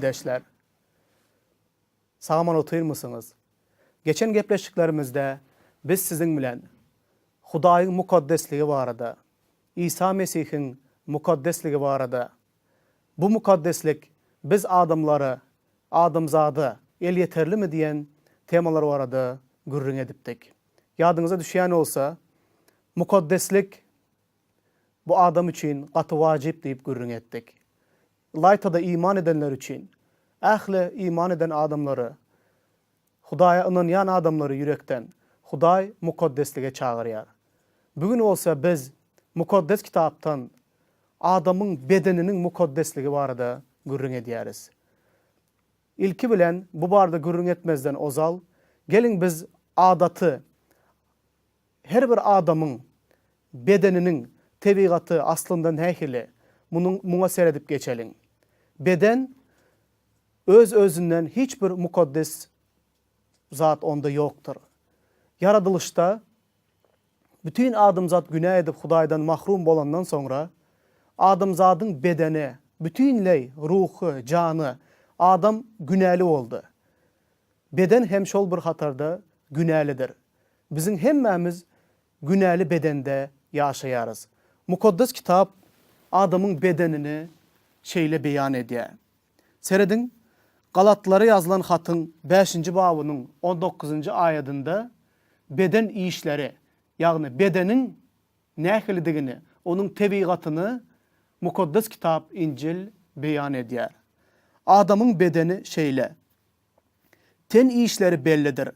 ildeşler! Sag-aman otyrmysyňyz? Geçen gepleşiklerimizde biz siziň bilen Hudaýyň mukaddesligi barada, Isa Mesihiň mukaddesligi barada, bu mukaddeslik biz adamlara, adamzada elýeterlimi diýen temalar barada gürrüň edipdik. Ýadyňyza düşýän bolsa, mukaddeslik bu adam üçin gaty wajyp diýip gürrüň etdik. Ylaýta-da iman edenler üçin, ähli iman eden adamlary, Hudaýa ynanýan adamlary ýürekden Hudaý mukaddeslige çagyrýar. Bu gün bolsa biz Mukaddes Kitapdan adamyň bedeniniň mukaddesligi barada gürrüň edýäris. Ilki bilen bu barada gürrüň etmezden ozal, geliň biz adaty Her bir adamyň bedeniniň tebigaty aslynda nähili, munuň muňa seredip geçeliň. Beden öz-özünden hiç bir mukaddes zat onda ýokdur. Ýaradylyşda bütin adamzat günä edip Hudaýdan mahrum bolandan soňra, adamzadyň bedeni, bütinleý ruhy, jany, adam günäli boldy. Beden hem şol bir hatarda günälidir. Biziň hemmämiz günäli bedende ýaşaýarys. Mukaddes Kitap adamyň bedenini şeýle beýan edýär. Serediň, Galatlylara ýazylan hatyň bäşinji babynyň on dokuzynjy aýadynda beden işleri, ýagny bedeniň nähilidigini, onuň tebigatyny Mukaddes Kitap, Injil, beýan edýär. Adamyň bedeni şeýle. Ten işleri bellidir.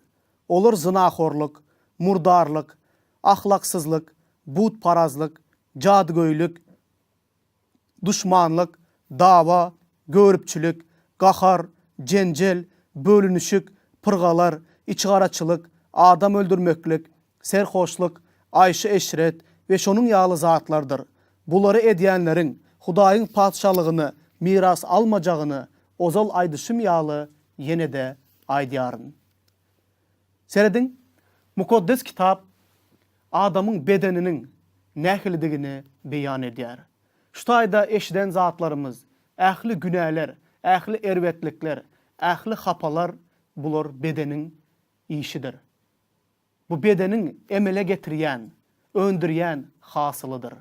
Olar zynahorlyk, murdarlyk, ahlaksyzlyk, butparazlyk, jadygöýlük, duşmanlyk, dawa, göripçilik, gahar, jenjel, bölünişik, pyrgalar, içigaraçylyk, adam öldürmeklik, serhoşlyk, aýşy-eşret we şonuň ýaly zatlardyr. Bulary edýänleriň Hudaýyň Patyşalygyny miras almajagyny ozal aýdyşym ýaly ýene-de aýdýaryn. Serediň, Mukaddes Kitap adamyň bedeniniň nähilidigini beýan edýär. Şu taýda eşiden zatlarymyz, ähli günäler, ähli erbetlikler, ähli hapalar bular bedeniň işidir. Bu bedeniň emele getirýän, öndürýän hasylydyr.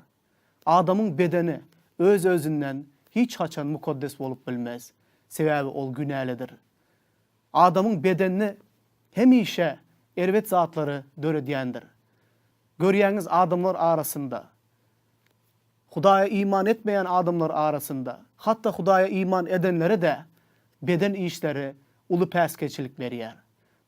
Adamyň bedeni öz-özünden hiç haçan mukaddes bolup bilmez, sebäbi ol günälidir. Adamyň bedenini hemişe erbet zatlary döredýändir. Görýäňiz adamlar arasynda, Hudaýa iman etmeýän adamlar arasynda, hatda Hudaýa iman edenlere-de beden işleri uly päsgelçilik berýär.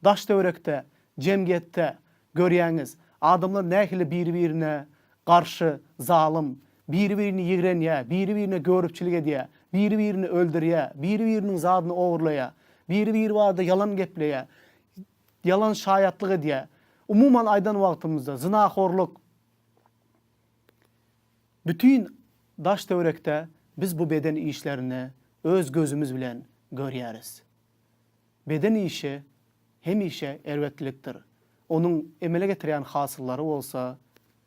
Daş-töwerekde, jemgyýetde görýäňiz, adamlar nähili biri-birine garşy zalym, biri-birini ýigrenýär, biri-birine göripçilik edýär, biri-birini öldürýär, biri-biriniň zadyny ogurlaýar, biri-biri barada ýalan gepleýär, ýalan şaýatlyk edýär. Umuman aýdan wagtymyzda, zynahorluk, bütin daş-töwerekde biz bu beden işlerini öz gözümiz bilen görýäris. Beden işi hemişe erbetlikdir. Onuň emele getirýän hasyllary bolsa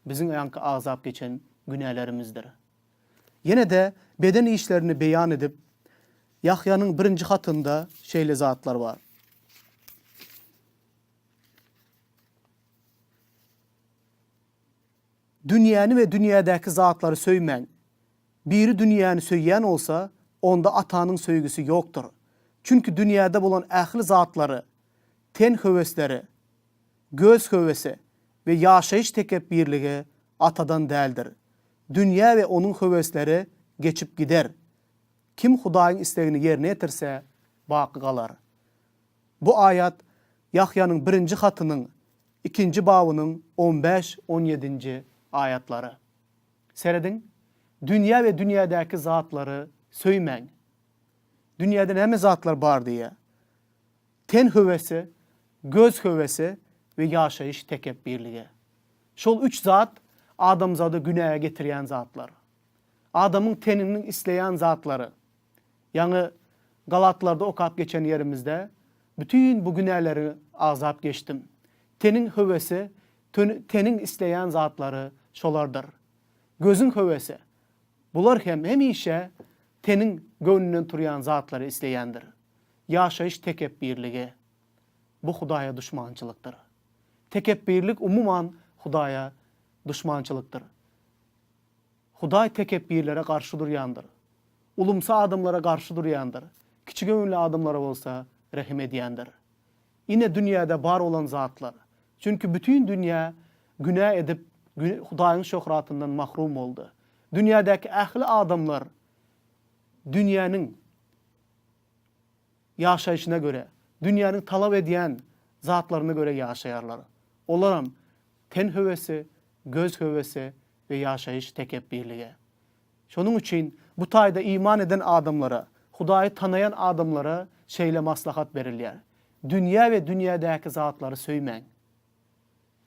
biziň ýaňky agzap geçen günälerimizdir. Ýene-de beden işlerini beýan edip, Ýahýanyň birinji hatynda şeýle zatlar bar. Dünýäni we dünýädäki zatlary söýmäň. Biri dünýäni söýýän bolsa, onda Atanyň söýgüsi ýokdur. Çünki dünýäde bolan ähli zatlary, ten höwesleri, göz höwesi we ýaşaýyş tekepbirligi Atadan däldir. Dünýä we onuň höwesleri geçip gider. Kim Hudaýyň islegini ýerine ýetirse, baky galar. Bu aýat Ýahýanyň birinji hatynyň ikinji babynyň on bäş, on ýedinji aýatlary. Serediň, dünýä we dünýädäki zatlary söýmäň. Dünýäde näme zatlar bar diýýär. Ten höwesi, göz höwesi we ýaşaýyş tekepbirligi. Şol üç zat adamzady günäge getirýän zatlar. Adamyň teniniň isleýän zatlary. Ýaňy Galatlarda okap geçen ýerimizde bütin bu günäleri agzap geçdim. Teniň höwesi, teniň isleýän zatlary şolardyr. Gözüň höwesi. Bular hem hemişe. Teniň göwnünden turýan zatlary isleýändir. Ýaşaýyş tekepbirligi, bu Hudaýa duşmançylykdyr. Tekepbirlik umuman Hudaýa duşmançylykdyr. Hudaý tekepbirlere garşy durýandyr. Ulumsy adamlara garşy durýandyr, kiçigöwünli adamlara bolsa rehim edýändir. Ine dünýäde bar bolan zatlar. Çünki bütin dünýä günä edip, Hudaýyň şöhratyndan mahrum boldy. Dünýädäki ähli adamlar dünýäniň ýaşaýşyna görä, dünýäniň talap edýän zatlaryna görä ýaşaýarlar. Olaram ten höwesi, göz höwesi we ýaşaýyş tekepbirligi. Şonuň üçin bu taýda iman eden adamlara, Hudaýy tanaýan adamlara şeýle maslahat berilýär, Dünýä we dünýädäki zatlary söýmäň.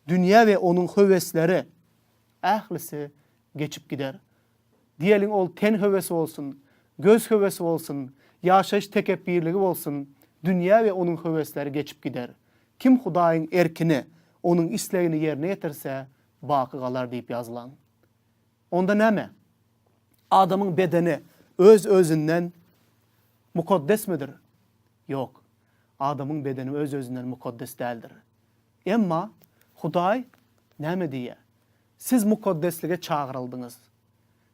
Dünýä we onuň höwesleri ählisi geçip gider. Diýeliň ol ten höwesi bolsun, göz höwesi bolsun, ýaşaýyş tekepbirligi bolsun, dünýä we onuň höwesleri geçip gider. Kim Hudaýyň erkini, Onuň islegini ýerine ýetirse, baky galar diýip ýazylan. Onda näme? Adamyň bedeni öz-özünden mukaddesmidir? Ýok. Adamyň bedeni öz-özünden mukaddes däldir. Emma Hudaý näme diýýär? Siz mukaddeslige çagyryldyňyz.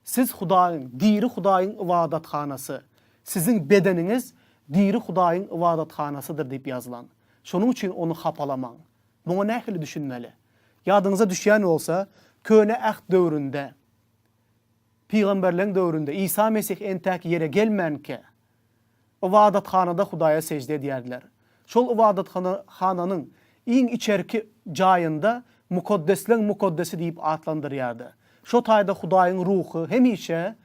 Siz Hudaýyň, diri Hudaýyň ybadathanasy. Siziň bedeniňiz diri Hudaýyň ybadathanasydyr diýip ýazylan. Şonuň üçin ony hapalamaň. Muňa nähili düşünmeli? Ýadyňyza düşýän bolsa, Köne Äht döwründe, pygamberleň döwründe, Isa Mesih entäk ýere gelmänkä, ybadathanada Hudaýa sežde edýärdiler. Şol ybadathananyň iň içerki jaýynda Mukaddesleň Mukaddesi diýip atlandyrýardy. Şo taýda Hudaýyň Ruhy hemişe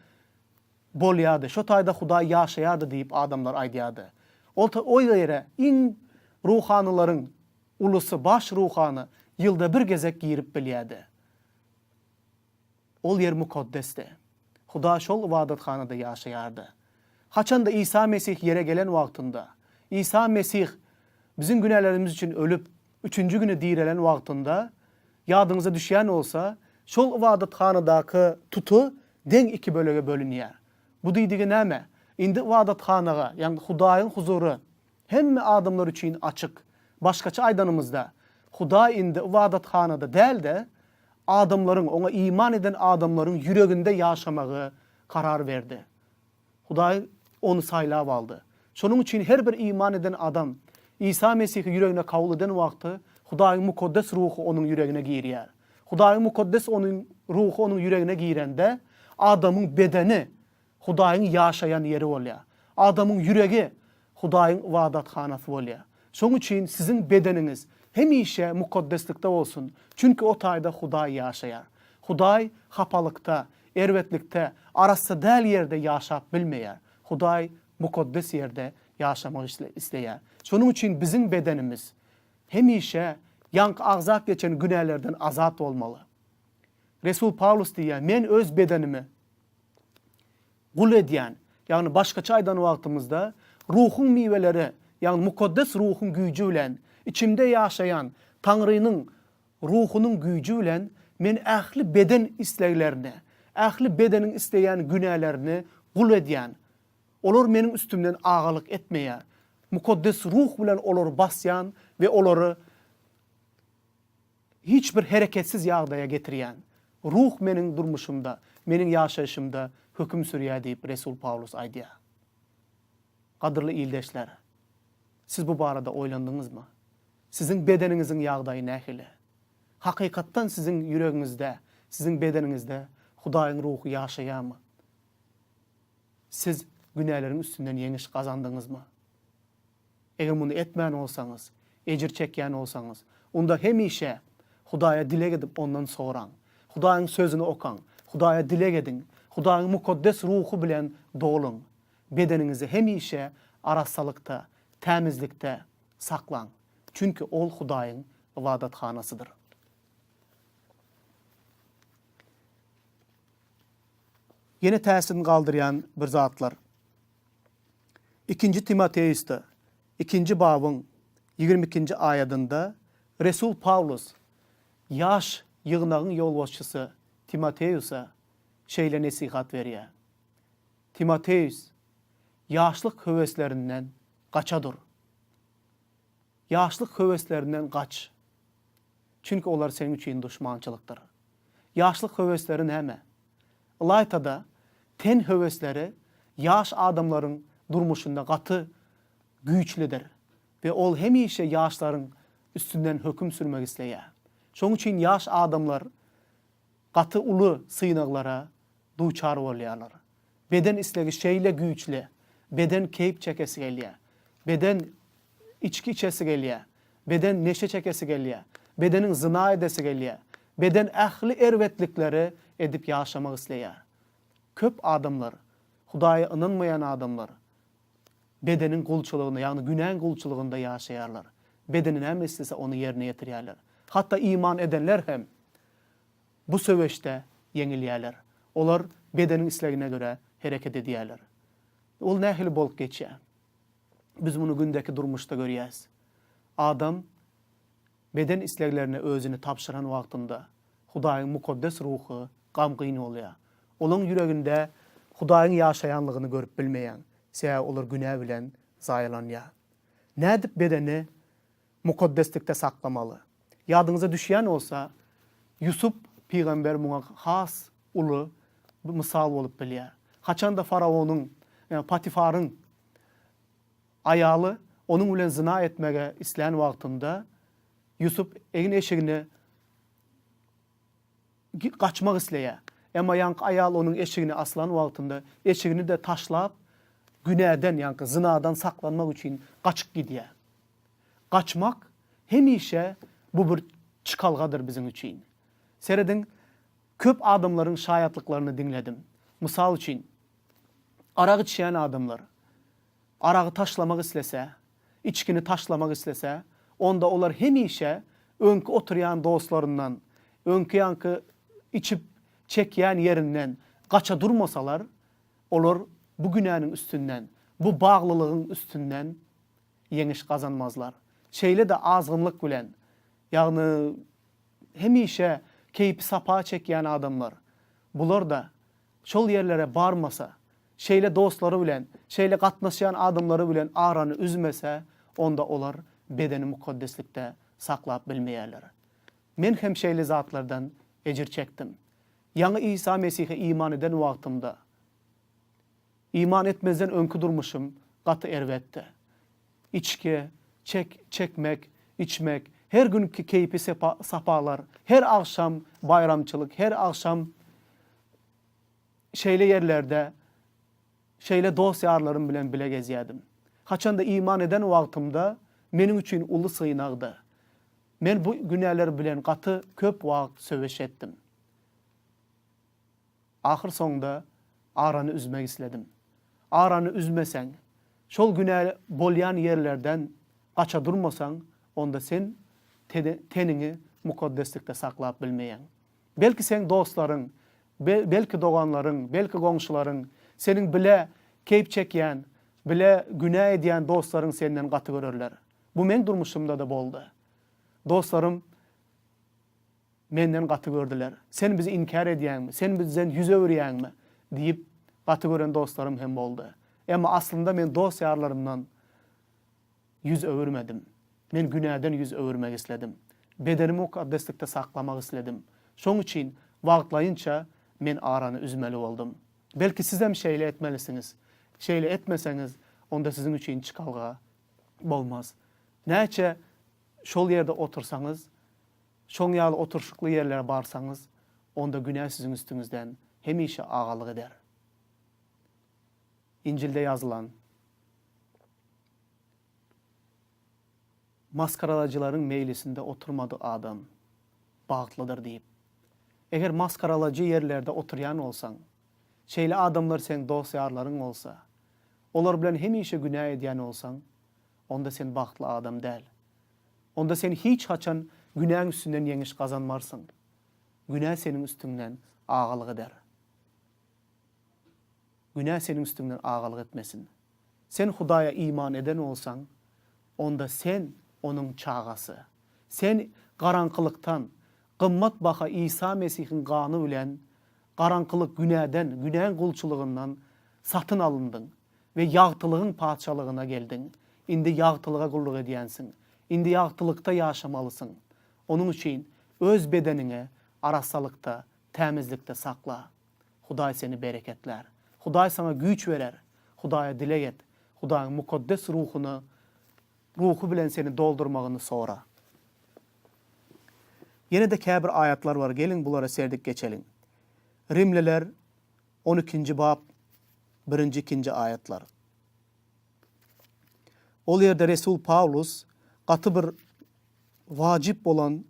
bolýardy, şo taýda Hudaý ýaşaýardy diýip adamlar aýdýardy. Ol o ýere iň ruhanylaryň ulusy baş ruhany ýylda bir gezek girip bilýärdi. Ol ýer mukaddesdi. Hudaý şol ybadathanada ýaşaýardy. Haçanda Isa Mesih ýere gelen wagtynda, Isa Mesih biziň günälerimiz üçin ölüp, üçünji güni direlen wagtynda, ýadyňyza düşýän bolsa, şol ybadathanadaky tuty deň iki bölege bölünýär. Bu diýdigi näme? Indi ybadathanaga, ýagny Hudaýyň huzury hemme adamlar üçin açyk. Başgaça aýdanymyzda, Hudaý indi ybadathanada däl-de, adamlaryň, Oňa iman eden adamlaryň ýüreginde ýaşamagy karar berdi. Hudaý ony saýlap aldy. Şonuň üçin her bir iman eden adam Isa Mesihi ýüregine kabul eden wagty Hudaýyň Mukaddes Ruhy onuň ýüregine girýär. Hudaýyň Mukaddes onuň Ruhy onuň ýüregine girende, adamyň bedeni Hudaýyň ýaşaýan ýeri bolýar. Adamyň ýüregi Hudaýyň ybadathanasy bolýar. Şonuň üçin siziň bedeniňiz hemişe mukaddeslikde bolsun, çünki o taýda Hudaý ýaşaýar. Hudaý hapalykda, erbetlikde, arassa däl ýerde ýaşap bilmeýär. Hudaý mukaddes ýerde ýaşamak isleýär. Şonuň üçin biziň bedenimiz hemişe ýaňky agzap geçen günälerden azat bolmaly. Resul Pawlus diýýär, Men öz bedenimi gul edýän, ýagny başgaça aýdan wagtymyzda, Ruhuň miweleri, ýagny Mukaddes Ruhuň güýji bilen içimde ýaşaýan Taňrynyň Ruhunyň güýji bilen men ähli beden isleglerini, ähli bedeniň isleýän günälerini gul edýän. Olar meniň üstümden agalyk etmeýär. Mukaddes Ruh bilen olary basýan we olary hiç bir hereketsiz ýagdaýa getirýän. Ruh meniň durmuşymda, meniň ýaşaýşymda höküm sürýär diýip resul Pawlus aýdýar. Gadyrly ildeşler, siz bu barada oýlandyňyzmy? Siziň bedeniňiziň ýagdaýy nähili? Hakykatdan siziň ýüregiňizde, siziň bedeniňizde Hudaýyň Ruhy ýaşaýarmy? Siz günäleriň üstünden ýeňiş gazandyňyzmy? Eger muny etmän bolsaňyz, ejir çekýän bolsaňyz, onda hemişe Hudaýa dileg edip Ondan soraň. Hudaýyň Sözüni okaň, Hudaýa dileg ediň, Hudaýyň Mukaddes Ruhy bilen doluň. Bedeniňizi hemişe arassalykda, tämizlikde saklaň, çünki ol Hudaýyň ybadathanasydyr. Ýene täsin galdyrýan bir zatlar. Ikinji Timoteusda, ikinji babyň 22-nji aýadynda resul Pawlus ýaş ýygnagyň ýolbaşçysy Timoteusa şeýle nesihat berýär. Timoteus, ýaşlyk höweslerinden gaça dur. Ýaşlyk höweslerinden gaç. Çünki olar seniň üçin duşmançylykdyr. Ýaşlyk höwesleri näme? Ylaýta-da, ten höwesleri ýaş adamlaryň durmuşynda gaty güýçlidir we ol hemişe ýaşlaryň üstünden höküm sürmek isleýär. Şonuň üçin ýaş adamlar gaty uly synaglara duçar bolýarlar. Beden islegi şeýle güýçli, beden keýp çekesi gelýär, beden içki içesi gelýär, beden neşe çekesi gelýär, bedeniň zyna edesi gelýär, beden ähli erbetlikleri edip ýaşamak isleýär. Köp adamlar, Hudaýa ynanmaýan adamlar bedeniň gulçulygynda, ýagny günäň gulçulygynda ýaşaýarlar. Bedeni näme islese ony ýerine ýetirýärler. Hatda iman edenler hem bu söweşde ýeňilýärler. Olar bedeniň islegine görä hereket edýärler. Ol nähili bolup geçýär? Biz muny gündeki durmuşda görýäris. Adam beden isleglerine özüni tabşyran wagtynda, Hudaýyň mukaddes ruhy gamgyn bolýar. Olaň ýüreginde Hudaýyň ýaşaýanlygyny görüp bilmeýäň, sebäbi olar günä bilen zaýalanýar. Nädip bedeni mukaddeslikde saklamaly? Ýadyňyza düşýän bolsa, Ýusup pygamber muňa has uly mysal bolup bilýär. Haçanda faraonyň, ýagny Patifaryň aýaly onuň bilen zyna etmege islän wagtynda, Ýusup egin-eşigini gaçmak isleýär. Emma ýaňky aýal onuň eşigini asylan wagtynda, eşigini-de taşlap, günäden, ýaňky zynadan saklanmak üçin gaçyp gidýär. Gaçmak hemişe bu bir çykalgadyr biziň üçin. Serediň, köp adamlaryň şaýatlyklaryny diňledim. Mysal üçin, arak içýän adamlar aragy taşlamak islese, içgini taşlamak islese, onda olar hemişe öňki oturýan dostlaryndan, öňki ýaňky içip çekýän ýerinden gaça durmasalar, olar bu günäniň üstünden, bu baglylygyň üstünden ýeňiş gazanmazlar. Şeýle-de azgynlyk bilen, ýagny hemişe keýpi-sapa çekýän adamlar, bular-da şol ýerlere barmasa, şeýle dostlary bilen, şeýle gatnaşýan adamlary bilen arany üzmese, onda olar bedeni mukaddeslikde saklap bilmeýärler. Men hem şeýle zatlardan ejir çekdim. Ýaňy Isa Mesihe iman eden wagtymda, Iman etmezden öňki durmuşym gaty erbetdi. Içgi, çek, çekmek, içmek, her günki keýpi sepa, sapalar, her agşam baýramçylyk, her agşam şeýle ýerlerde şeýle dost-ýarlarym bilen bile gezýärdim. Haçanda iman eden wagtymda meniň üçin uly synagdy. Men bu günäler bilen gaty köp wagt söweş etdim. Ahyr soňunda arany üzmek isledim. Arany üzmeseň, şol günä bolýan ýerlerden gaça durmasaň, onda sen teniňi mukaddeslikde saklap bilmeýäň. Belki seň dostlaryň, belki doganlaryň, belki goňşularyň, seniň bile keýp çekýän, bile günä edýän dostlaryň senden gaty görerler. Bu meň durmuşymda-da boldy. Dostlarym Menden gaty gördüler. Sen bizi inkär edýäňmi? Sen bizden ýüz öwürýäňmi? diýip, gaty gören dostlarym hem boldy. Emma aslynda men dost-ýarlarymdan ýüz öwürmedim. Men günäden ýüz öwürmek isledim. Bedenimi mukaddeslikde saklamak isledim. Şoň üçin wagtlaýynça men arany üzmeli boldum. Belki sizem şeýle etmelisiňiz. Şeýle etmeseňiz, onda siziň üçin çykalga bolmaz. Näçe şol ýerde otursaňyz, Şoň ýaly oturyşykly ýerlere barsaňyz, onda günä siziň üstüňizden hemişe agalyk eder. Injilde ýazylan, Masgaralajylaryň meýlisinde oturmadyk adam bagtlydyr diýip. Eger masgaralajy ýerlerde oturýan bolsaň, şeýle adamlar seň dost-ýarlaryň bolsa, olar bilen hemişe günä edýän bolsaň, onda sen bagtly adam däl. Onda sen hiç haçan günäň üstünden ýeňiş gazanmarsyň. Günä seniň üstüňden agalyk eder. Günä seniň üstüňden agalyk etmesin. Sen Hudaýa iman eden bolsaň, onda sen Onuň çagasy. Sen garaňkylykdan, gymmat baha Isa Mesihiň gany bilen garaňkylyk günäden, günäň gulçulygyndan Satyn alyndyň we ýagtylygyň patyşalygyna geldiň. Indi ýagtylyga gulluk edýänsiň. Indi ýagtylykda ýaşamalysyň. Onuň üçin öz bedeniňi arassalykda, tämizlikde sakla. Hudaý seni bereketlär. Hudaý saňa güýç berer. Hudaýa dileg et. Hudaýyň Mukaddes Ruhuny Ruhy bilen seni doldurmagyny sora. Ýene-de käbir aýatlar bar, geliň bulara serdip geçeliň. Rimliler on ikinji bap birinji ikinji aýatlar. Ol ýerde resul Pawlus gaty bir wajyp bolan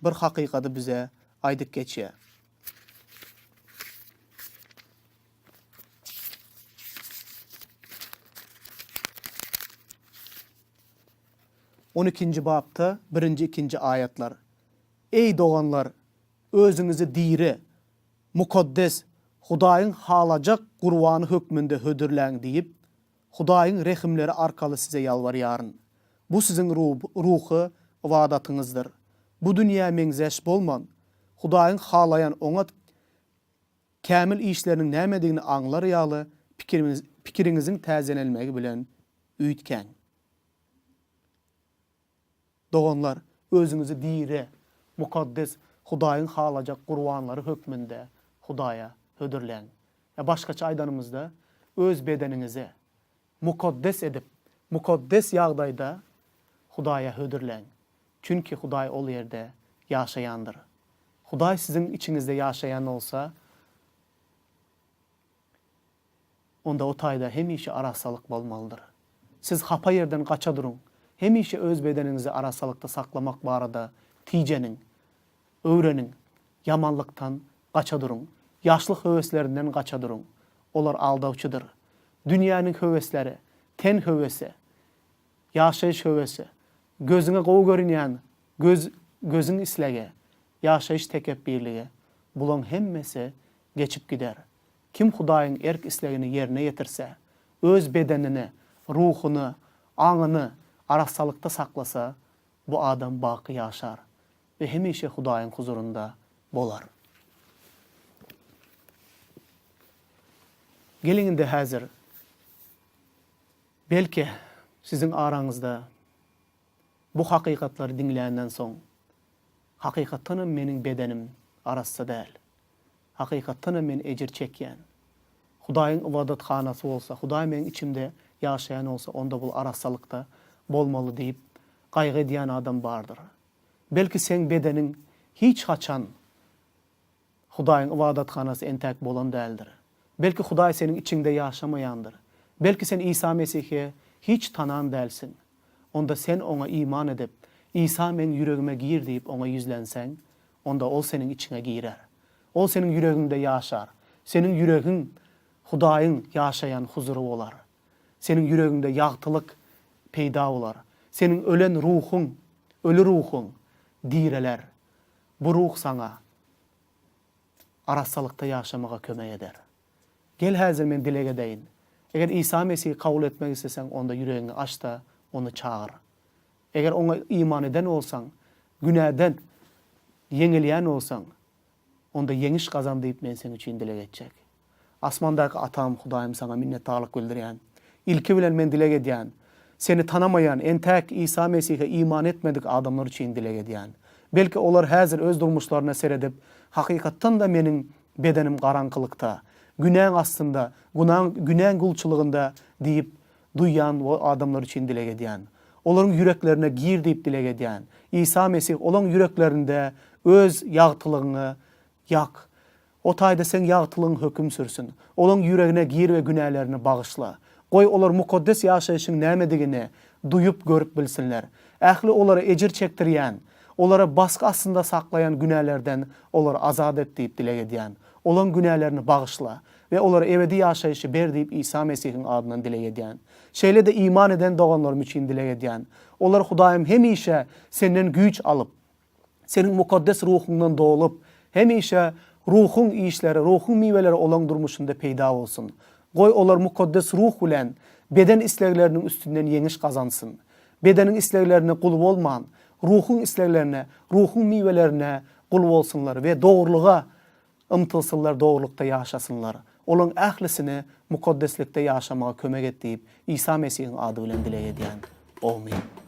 bir hakykady bize aýdyp geçýär. On ikinji bapda birinji ikinji aýatlar. Eý doganlar, özüňizi diri, mukaddes, Hudaýyň halajak gurbany hökmünde hödürläň diýip, Hudaýyň rehimleri arkaly size ýalbarýaryn. Bu siziň ruhy ybadatyňyzdyr. Bu dünýä meňzeş bolman, Hudaýyň halaýan oňat Kämil işleriniň nämedigini aňlar ýaly pikiriňiziň täzelenmegi bilen üýtgäň. Doganlar, özüňizi diri, mukaddes, Hudaýyň halajak gurbanlary hökmünde Hudaýa hödürläň. Ýa başgaça aýdanymyzda, öz bedeniňizi mukaddes edip, mukaddes ýagdaýda Hudaýa hödürläň. Çünki Hudaý ol ýerde ýaşaýandyr. Hudaý siziň içiňizde ýaşaýan bolsa, onda o taýda hemişe arassalyk bolmalydyr. Siz hapa ýerden gaça duruň. Hemişe öz bedeniňizi arassalykda saklamak barada tijeniň. Öwreniň. Ýamanlykdan gaça duruň. Ýaşlyk höweslerinden gaça duruň. Olar aldawçydyr. Dünýäniň höwesleri, ten höwesi, ýaşaýyş höwesi, gözüňe gowy görünýän göz gözüň islegi, ýaşaýyş tekepbirligi, bulaň hemmesi geçip gider. Kim Hudaýyň erk-islegini ýerine ýetirse, öz bedenini, ruhuny, aňyny arassalykda saklasa, bu adam baky ýaşar we hemişe Hudaýyň huzurynda bolar. Geliň indi häzir Belki, siziň araňyzda bu hakykatlary diňländen soň, Hakykatdanam meniň bedenim arassa däl. Hakykatdanam men ejir çekýän. Hudaýyň ybadathanasy bolsa, Hudaý meniň içimde ýaşaýan bolsa, onda bul arassalykda bolmaly diýip gaýgy edýän adam bardyr. Belki seň bedeniň hiç haçan Hudaýyň ybadathanasy entäk bolan däldir. Belki Hudaý seniň içiňde ýaşamaýandyr. Belki sen Isa Mesihi hiç tanan dälsiň. Onda sen Oňa iman edip, Isa meň ýüregime gir diýip Oňa ýüzlenseň, onda Ol seniň içiňe girer. Ol seniň ýüregiňde ýaşar. Seniň ýüregiň Hudaýyň ýaşaýan huzury bolar. Seniň ýüregiňde ýagtylyk peýda bolar. Seniň ölen ruhuň, öli ruhuň direler. Bu ruh saňa arassalykda ýaşamaga kömek eder. Gel häzir men dileg edeýin. Eger Isa Mesihi kabul etmek isleseň, onda ýüregiňi aç-da, Ony çagyr. Eger Oňa iman eden bolsaň, günäden ýeňilýän bolsaň, onda ýeňiş gazan diýip men seň üçin dileg etjek. Asmandaky Atam, Hudaýym Saňa minnetdarlyk bildirýän. Ilki bilen men dileg edýän. Seni tanamaýan, entäk Isa Mesihe iman etmedik adamlar üçin dileg edýän. Belki olar häzir öz durmuşlaryna seredip, Hakykatdan-da meniň bedenim garaňkylykda, günäň astynda, gunaň, günäň gulçulygynda diýip duýýan adamlar üçin dileg edýän. Olaryň ýüreklerine gir diýip dileg edýän. Isa Mesih olaň ýüreklerinde Öz ýagtylygyňy Ýak. O taýda Seň ýagtylygyň höküm sürsün. Olaň ýüregine gir we günälerini bagyşla. Goý, olar mukaddes ýaşaýşyň nämedigini duýup, görüp bilsinler. Ähli olary ejir çekdirýän, olary basgy astynda saklaýan günälerden olary azat et diýip dileg edýän. Olaň günälerini bagyşla we olara ebedi ýaşaýşy ber diýip Isa Mesihiň adyndan dileg edýän. Şeýle-de iman eden doganlarym üçin dileg edýän. Olar Hudaýym hemişe Senden güýç alyp, Seniň Mukaddes Ruhuňdan dolup, hemişe Ruhuň işleri, Ruhuň miweleri olaň durmuşynda peýda bolsun. Goý, olar Mukaddes Ruh bilen beden islegleriniň üstünden ýeňiş gazansyn. Bedeniň isleglerine gul bolman, Ruhuň isleglerine, Ruhuň miwelerine gul bolsunlar we dogrulyga ymtylsynlar, dogrulykda ýaşasynlar. Olaryň ählisine mukaddeslikde ýaşamaga kömek et diýip, Isa Mesihiň ady bilen dileg edýän. Omyn.